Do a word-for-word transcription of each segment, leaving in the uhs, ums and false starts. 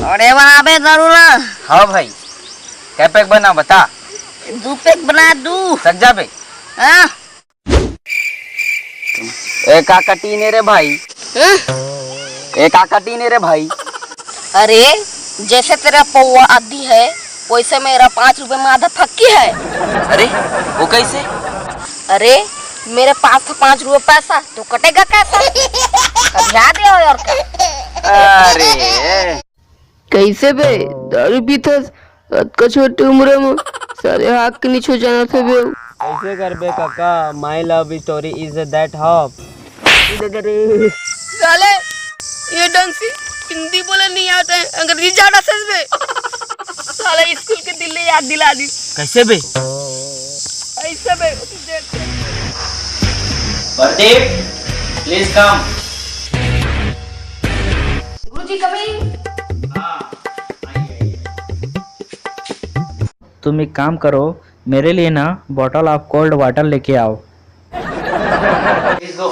अरे, बनाबे दारू ला। हाँ भाई, कै पैक बना बता। दू पैक बना, दू। सक जाबे। हाँ। ए का कटीने रे भाई? हं? ए का कटीने रे भाई? अरे, जैसे तेरा पौवा आधी है, वैसे मेरा पाँच रुपए में आधा फक्की है। अरे, वो कैसे? अरे, मेरे पास था पाँच रुपए पैसा, तो कटेगा कैसा? कभी आ गया हो और क्या? अरे। कैसे बे, दारू पीथस? अतका छोटे उम्र में सारे हाथ के नीचे जानत हे बे। कैसे करबे काका? My love story is that hop। साले, ये ढंग से हिंदी बोले नहीं आते, अंग्रेजी ज्यादा सच बे। साले, स्कूल के दिन याद दिला दी। कैसे बे? ऐसे बे। Pradeep, please come। गुरुजी, coming। तुम एक काम करो, मेरे लिए ना bottle of cold water लेके आओ। Please go।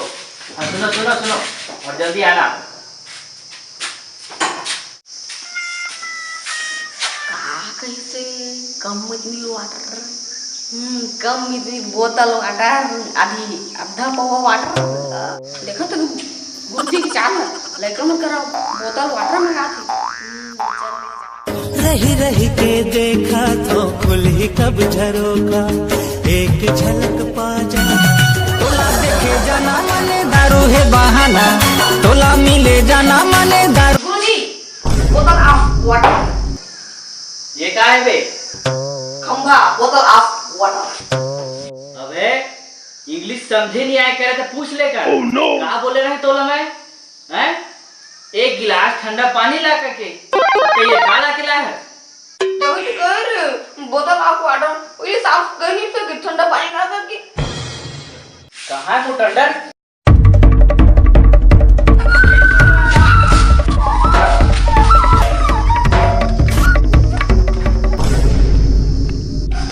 हाँ, सुनो, सुनो, सुनो, और जल्दी आना। का कहिसे? कम इतनी वाटर। हम्म, कम इतनी बोतल वाटर, आधी, आधा पौवा वाटर। देखो तो गुरुजी की चाल है, लड़का मन करा बोतल वाटर मंगाथे। हम्म, चल ले जा। रही रही के देखा तो खुल ही कब झरोखा, एक झलक पा जा। तोला देखे जाना माने दारू है बहाना, तोला मिले जाना माने दारू। गुरुजी, बोतल of water। ये का है बे? खंभा, बोतल of water। अबे, English समझे नहीं आए करे तो पूछ लेकर। Oh no! का बोले रहे तोला मैं? हैं? एक गिलास ठंडा पानी ला करके। तो ये का ला के लाया है? वही तो कह रहे, बोतल of water। वही साफ कर नहीं सके ठंडा पानी ला करके। कहाँ है वो ठंडा?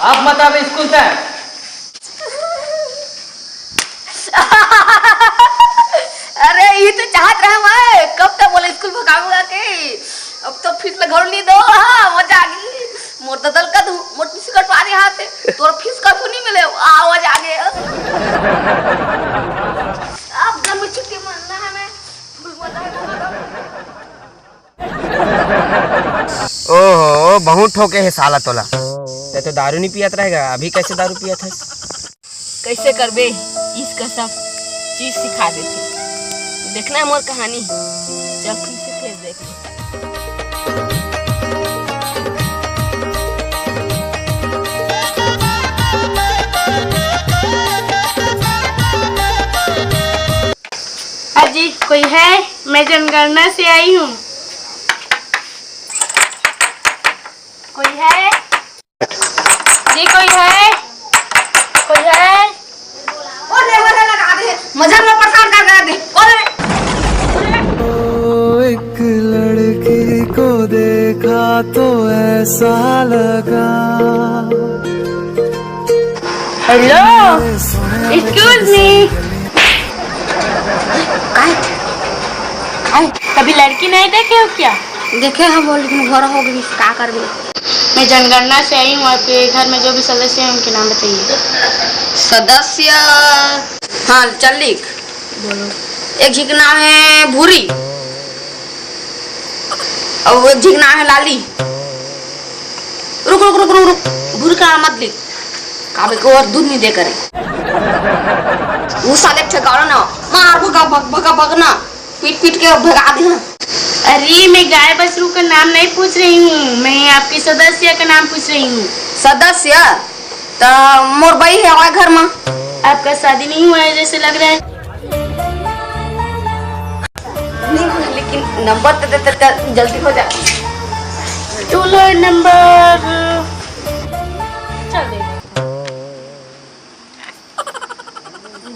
आप मत आवे स्कूल से। अरे, ये तो चाहत रहे मैं, कब तक बोले स्कूल भगाऊंगा के? अब तो फीस ला घलो नहीं दो। हाँ, मजा आ गई। मोर ददल का दू, मोर फीस कटवा दे हाथ से। तोर फीस कभू नहीं मिले, आवाज आ गए। अब गर्मी छुट्टी मनाना है मैं। ओहो, बहुत ठोके हे साला तोला। ते तो दारू नहीं पियत रहेगा, अभी कैसे दारू पियत है? कैसे करबे? इसका सब चीज सिखा देथे। देखना है मोर कहानी, चल फिर से फिर देख। अजी, कोई है? मैं जनगणना से आई हूँ। कोई है? जी, कोई है? कोई है? ओ रे, ओ रे, लगा दे। मजा में परेशान कर रहा है। ओ रे। एक लड़की को देखा तो ऐसा लगा। Hello, excuse me। काय? काय? कभी लड़की नहीं देखे हो क्या? देखे हम वो, लेकिन घर हो गई, का करबे? मैं जनगणना से आई हूँ, आपके घर में जो भी सदस्य हैं उनके नाम बताइए। सदस्य, हाँ, चल लिख। बोलो। एक जी के नाम है भूरी, और एक जी के नाम है लाली। रुक, रुक, रुक, रुक, रुक। भूरी का नाम मत लिख, काबे को और दूध नहीं दे करे। वो साले ठेकाना ना, मार भगा, भग, भगा, भगना। पीट पीट के भगा दे। अरे, मैं गाय बछरू का नाम नहीं पूछ रही हूँ, मैं आपके सदस्य का नाम पूछ रही हूँ। सदस्य? तो मोर बई है ओए घर में। आपका शादी नहीं हुआ है जैसे लग रहा है। नहीं हुआ, लेकिन नंबर तो दे, दे, दे, जल्दी हो जा। टूलर नंबर, चल दे।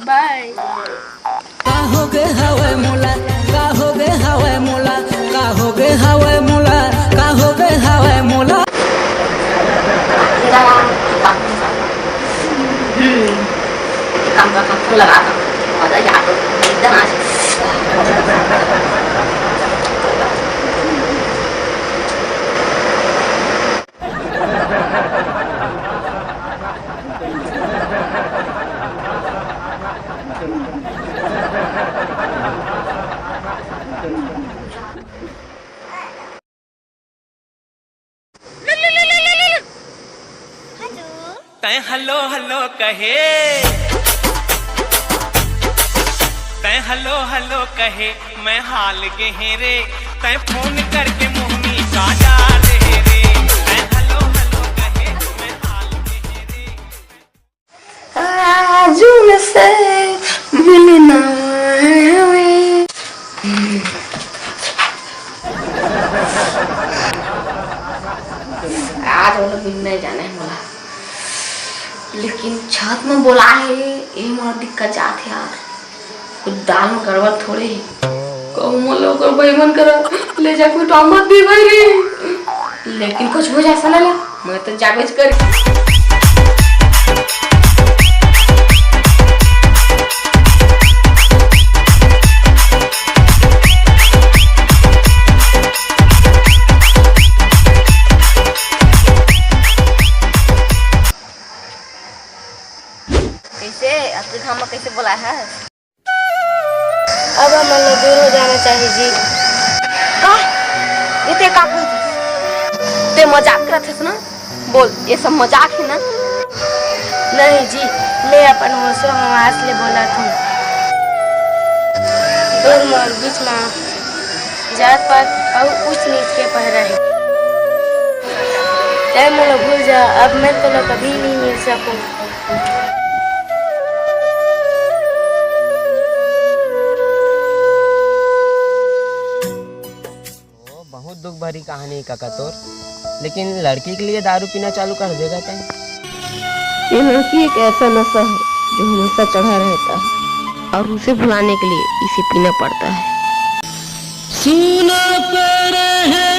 बाय। का हो गे हवय मोला, का हो गे हवय मोला, का हो गे हवय मोला, का हो गे हवय मोला। हम्म, काम का काम लगा था, मजा ही आ गया, एकदम आज। तैं हेलो हेलो कहे, तैं हेलो हेलो कहे, मैं हाल गेहे रे। तैं फोन करके मुहनी का डारे रे। तैं हेलो हेलो कहे, मैं हाल गेहे रे। आजू से मिलना है हमें। आज वो लोग नहीं जाने वाला। लेकिन छत में बोला है, ये मोर दिक्कत जात है यार। कुछ दाल में गड़बड़ थोड़े है। कहूँ मोला ओकर बेईमान करा, ले जाके उठा मत दी भाई रे। लेकिन कुछ हो जाए सना ला, मैं तो जाबेज कर। कैसे अतके घाम में कैसे बोला है? अब हमन ला दूर हो जाना चाहिए जी। का? ये ते का बोलत हस? ते मजाक करत हस ना? बोल, ये सब मजाक है ना? नहीं जी, मैं अपन होशो हवास ले बोलत हूँ। दूर मोर बीच मा जात पात अउ ऊंच नीच के पहरा है। तै मोला भूल जा, अब मैं तोला कभी नहीं मिल सकूं। ओ, बहुत दुख भरी कहानी कका तोर, लेकिन लड़की के लिए दारू पीना चालू कर देगा तैं। ये लड़की एक ऐसा नशा है जो हमेशा चढ़ा रहता है और उसे भुलाने के लिए इसे पीना पड़ता है। सुना पड़े है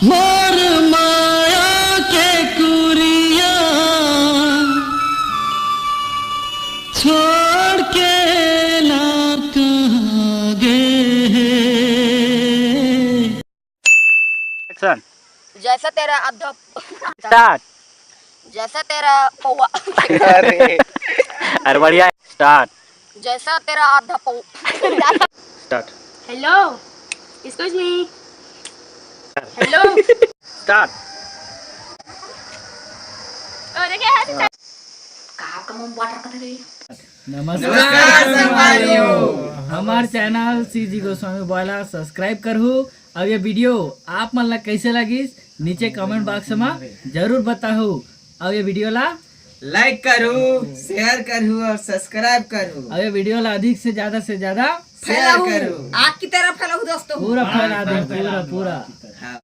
मोर माया के कुरिया, छोड़ के ला कहाँ गे हे। एक्शन। जैसा तेरा आधा स्टार्ट। जैसा तेरा पौवा। अरे, अरे बढ़िया। स्टार्ट। जैसा तेरा आधा पौ। Start. Hello, excuse me. Hello. Start. अरे क्या है? कहाँ का मोम वाटर कथे रही? नमस्कार संगवारी हो। हमार चैनल सी जी गोस्वामी बॉयला सब्सक्राइब करहू। अउ ये वीडियो आप मन ला कैसे लगिस, नीचे कमेंट बॉक्स में जरूर बताहू। अउ ये वीडियो ला लाइक करहू, शेयर करहू और सब्सक्राइब करहू। अउ ये वीडियो ला अधिक से ज्यादा से ज्यादा शेयर फैलाहू। करहू। आग की तरह फैलाहू दोस्तों। पूरा फैला दे, पूरा, पूरा। हाँ।